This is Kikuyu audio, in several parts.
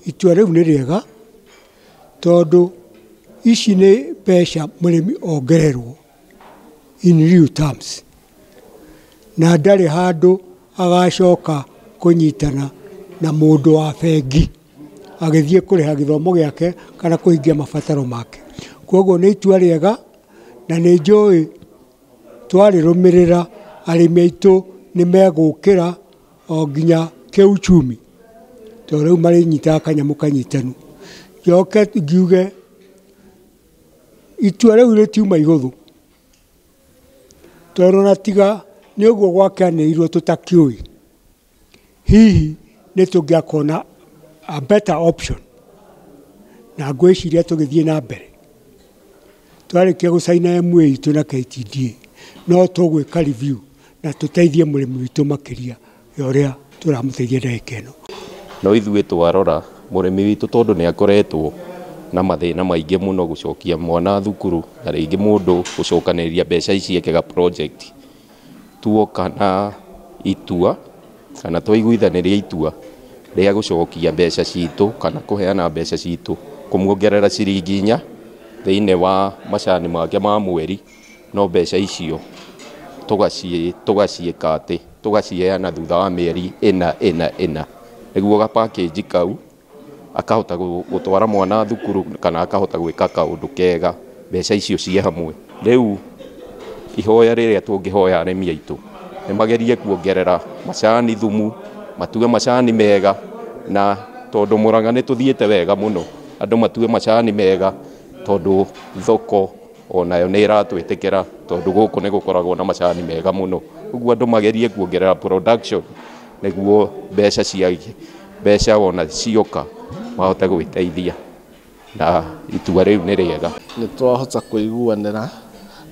Itua rĩu nĩ rĩega tondũ ici nĩ mbeca mũrĩmi ongererwo in real terms, na ndarĩ handũ agacoka kũnyitana na mũndũ wa bengi agĩthiĩ kũrĩha gĩthomo gĩake kana kũhingia mabataro make. Koguo nĩ itua rĩega na nĩ njũĩ twarĩrũmĩrĩra arĩmi aitũ nĩ megũkĩra o nginya kĩuchumi, tondũ rĩu marĩnyitaga kanyamũ kanyitanu. Njoke ngiuge itua rĩu rĩtiuma igũthũ, tondũ ona tiga nĩ ũguo gwakĩanĩrĩirwo tũtakĩũĩ, hihi nĩ tũngĩakona a better option, na ngwĩciria tũgĩthiĩ na mbere twarĩkia gũcaina MOA itũ na KTDA no tũgwĩka review na tũteithie mũrĩmi witũ makĩria ya ũrĩa tũramũteithia ndagĩka ĩno. No ithuĩ twarora mũrĩmi witũ tondũ nĩ akoretwo na mathĩna maingĩ mũno gũcokia mwana thukuru na rĩngĩ mũndũ gũcokanĩrĩria mbeca ici eke project, tuoka na itua kana twaiguithanĩria itua rĩa gũcokia mbeca citũ kana kũheana mbeca citũ kũmuongerera ciringi 4 thĩinĩ wa macani make ma mweri, no mbeca icio tũgaciĩka atĩ tũgaciheana thutha wa mĩeri 4 4 4 nĩguo ga package kau akahota gũtwara mwana thukuru kana akahota gwĩka kaũndũ kega mbeca icio ciĩ hamwe. Rĩu ihoya rĩrĩa tũngĩhoya arĩmi aitũ nĩ magerie kuongerera macani thumu, matue macani mega, na tondũ Murang'a nĩ tũthiĩte wega mũno, andũ matue macani mega tondũ thoko onayo nĩ ĩratwĩtĩkĩra tondũ gũkũ nĩ gũkoragwo na macani mega mũno. Ũguo andũ magerie kuongerera production nĩguo mbeca cia mbeca ona cioka mahote gwĩteithia, na itua rĩu nĩ rĩega. Nĩ twahota kũiguanĩra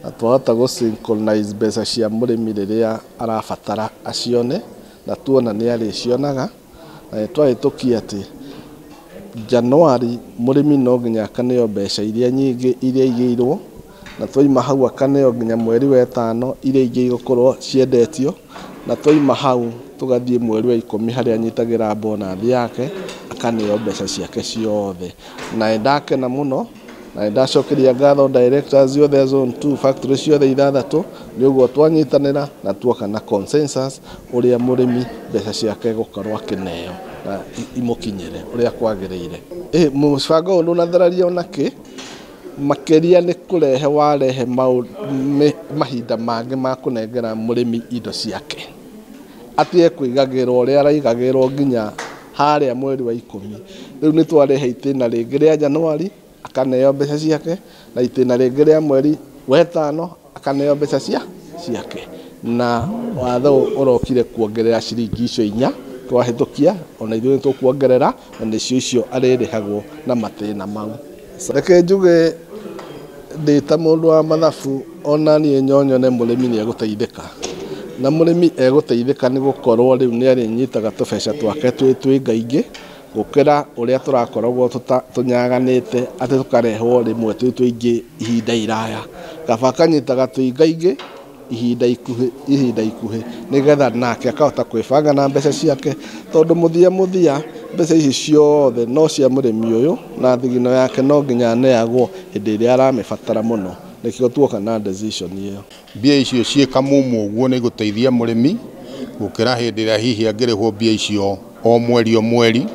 na twahota gũ synchronize mbeca cia mũrĩmi rĩrĩa arabatara acione, na tuona nĩ arĩcionaga, na nĩ twahĩtũkia atĩ Januari mũrĩmi no nginya akaneo mbeca iria nyingĩ iria igĩirwo, na twaima hau akaneo nginya mweri wa 5 iria ingĩ igũkorwo ciendetio, na twaima hau tũgathiĩ mweri wa 10 harĩa anyitagĩra bonathi yake akaneo mbeca ciake ciothe. Na nĩndakena mũno na nĩndacokeria ngatho directors othe zone 2 factory ciothe 6 nĩ ũguo twanyitanĩra na tuoka na consensus ũrĩa mũrĩmi mbeca ciake gũkorwo akĩneo na imũkinyĩre ũrĩa kwagĩrĩire. Mũbango ũyũ ndũnathararia onakĩ, makĩria nĩ kũrehe warehe mahinda mangĩ ma kũnengera mũrĩmi indo ciake, atige kũigagĩrwo ũrĩa araigagĩrwo nginya harĩa mweri wa 10. Rĩu nĩ twarehe itĩna rĩngĩ rĩa Januari akaneo mbeca ciake, na itĩna rĩngĩ rĩa mweri wa 5 akaneo mbeca ciake, na watho ũrokire kuongerera ciringi icio 4 twahĩtũkia, ona ithuĩ nĩ tũkuongerera, na nĩcio icio arĩrĩhagwo na matĩna mau. Reke njuge ndĩ ta mũndũ wa mathabu, ona niĩ nyonyone mũrĩmi nĩ egũteithĩka, na mũrĩmi egũteithĩka nĩ gũkorwo rĩu nĩ arĩnyitaga tũbeca twake twĩ twĩngaingĩ gũkĩra ũrĩa tũrakoragwo tũnyaganĩte atĩ tũkarehwo rĩmwe twĩ tũingĩ ihinda iraya. Kaba akanyitaga tũingaingĩ ihinda ikuhĩ, ihinda ikuhĩ, nĩgetha nake akahota kwĩbanga na mbeca ciake, tondũ mũthia mũthia mbeca ici ciothe no cia mũrĩmi ũyũ na thigino yake no nginya aneagwo hĩndĩ ĩrĩa aramĩbatara mũno. Nĩkĩo tuoka na decision ĩyo. Mbia icio ciĩ kamumu ũguo nĩ igũteithia mũrĩmi gũkĩra hĩndĩ ĩrĩa hihi angĩrĩhwo mbia icio o mweri o mweri,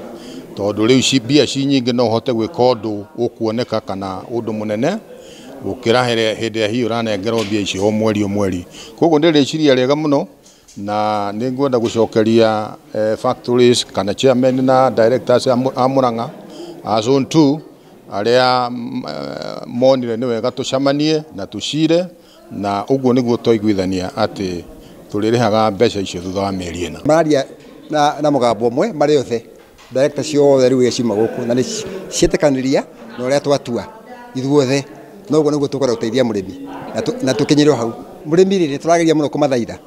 tondũ rĩu mbia ci nyingĩ no ũhote gwĩka ũndũ ũkuoneka kana ũndũ mũnene gũkĩra hĩndĩ ĩrĩa hihi ũranengerwo mbia icio o mweri o mweri. Koguo nĩ rĩciria rĩega mũno, na nĩ ngwenda gũcokeria factories kana chairman na directors a Murang'a a zone 2 arĩa monire nĩ wega tũcemanie na tũcire, na ũguo nĩguo twaiguithania atĩ tũrĩrĩhaga mbeca icio thutha wa mĩeri 4. Mararia na mũgambo ũmwe marĩ othe director ciothe rĩu ciuma gũkũ na nĩ ciĩtĩkanĩria na ũrĩa twatua ithuothe, no ũguo nĩguo tũkwenda gũteithia mũrĩmi na tũkinyĩre hau. Mũrĩmi rĩ, nĩ tũrageria mũno kũmathaitha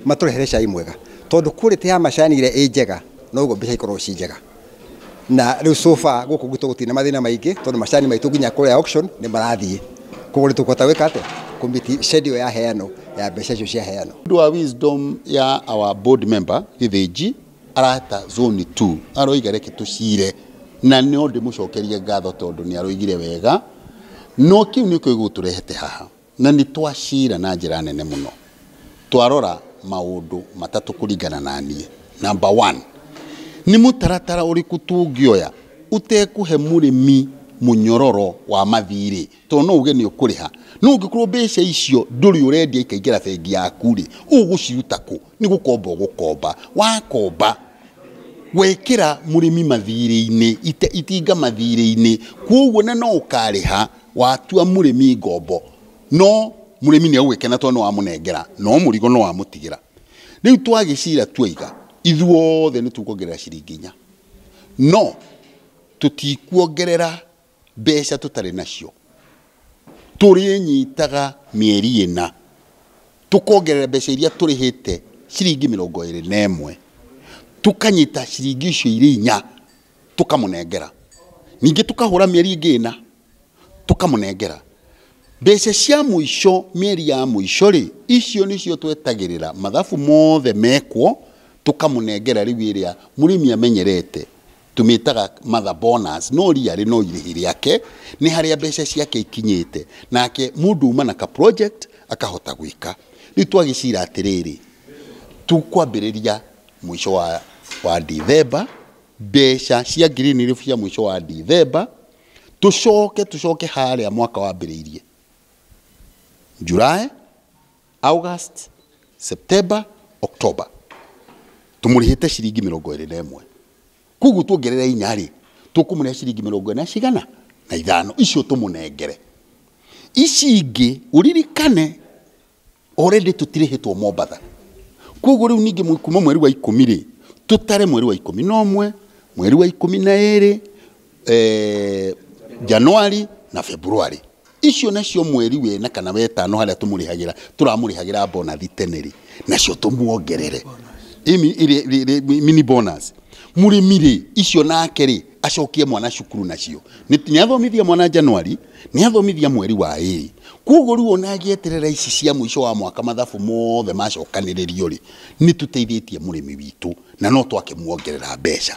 matũrehere cai mwega, tondũ quality ya macani ĩrĩa ĩ njega noguo mbeca ikoragwo ci njega. Na rĩu so far gũkũ gwitũ gũtirĩ na mathĩna maingĩ, tondũ macani maitũ nginya kũrĩa auction nĩ marathiĩ. Koguo nĩ tũkũhota gwĩka atĩa? Kũmiti schedule ya heano ya mbeca icio cia heano. Ũndũ wa wisdom ya our board member Gĩthĩnji arata zone 2 aroiga reke tũcire Na no ndĩmũcokerie ngatho tondũ nĩ aroigire wega, no kĩu nĩkĩo gĩgũtũrehete haha. Na nĩ twacira na njĩra nene mũno. Twarora maũndũ matatũ kũringana na niĩ. Number 1, nĩ mũtaratara ũrĩkũ tũngĩoya ũtekũhe mũrĩmi mũnyororo wa mathirĩ, tondũ no uge nĩ ũkũrĩha, no ũngĩkorwo mbeca icio ndũrĩ ũrendia ikaingĩra bengi yaku rĩ, ũgũciruta kũ? Nĩ gũkomba ũgũkomba. Wakomba wekĩra mũrĩmi mathirĩ-inĩ, itinga mathirĩ-inĩ, koguo na no ũkarĩha watua mũrĩmi ngombo, no mũrĩmi nĩ agũgĩkena tondũ nĩ wamũnengera, no mũrigo no wamũtigĩra. Rĩu twagĩcira twaiga ithuothe nĩ tũkuongerera ciringi 4, no tũtikuongerera mbeca tũtarĩ nacio, tũrĩnyitaga mĩeri 4 tũkongerera mbeca iria tũrĩhĩte ciringi 21, tukanyita ciringi icio irĩ 4 tukamũnengera, ningĩ tukahũra mĩeri ĩngĩ 4 tukamũnengera. Mbeca cia mũico, mĩeri ya mũico rĩ, icio nĩcio twetagĩrĩra mathabu mothe mekwo tukamũnengera rĩu ĩrĩa mũrĩmi amenyerete, tũmĩtaga mother bonus, no riarĩ no irĩhi rĩake nĩ harĩa mbeca ciake ikinyĩte, nake mũndũ uma na ka project akahota gwĩka. Rĩu twagĩcira atĩrĩrĩ, tũkwambĩrĩria mũico wa Dithemba, mbeca cia Green Leaf cia mũico wa Dithemba, tũcoke harĩa mwaka wambĩrĩirie July, August, September, October, tũmũrĩhĩte ciringi 21. Koguo tuongerera 4 rĩ, tũkũmũrĩha ciringi 45, icio tũmũnengere. Ici ingĩ ũririkane already tũtirĩhĩtwo Mombatha. Koguo rĩu ningĩ kuma mweri wa 10 rĩ, tũtare mweri wa 11, mweri wa 12, Januari na Februari. Icio nacio mweri wena kana wetano harĩa tũmũrĩhagĩra, tũramũrĩhagĩra bonathi tene rĩ, nacio tũmuongerere mini bonus. Mũrĩmi rĩ, icio nake rĩ, acokie mwana cukuru nacio. Nĩ athomithia mwana Januari, nĩ athomithia mweri wa 2. Koguo rĩu ona agĩeterera ici cia mũico wa mwaka mathabu mothe macokanĩrĩrio rĩ, nĩ tũteithĩtie mũrĩmi witũ na no twakĩmuongerera mbeca.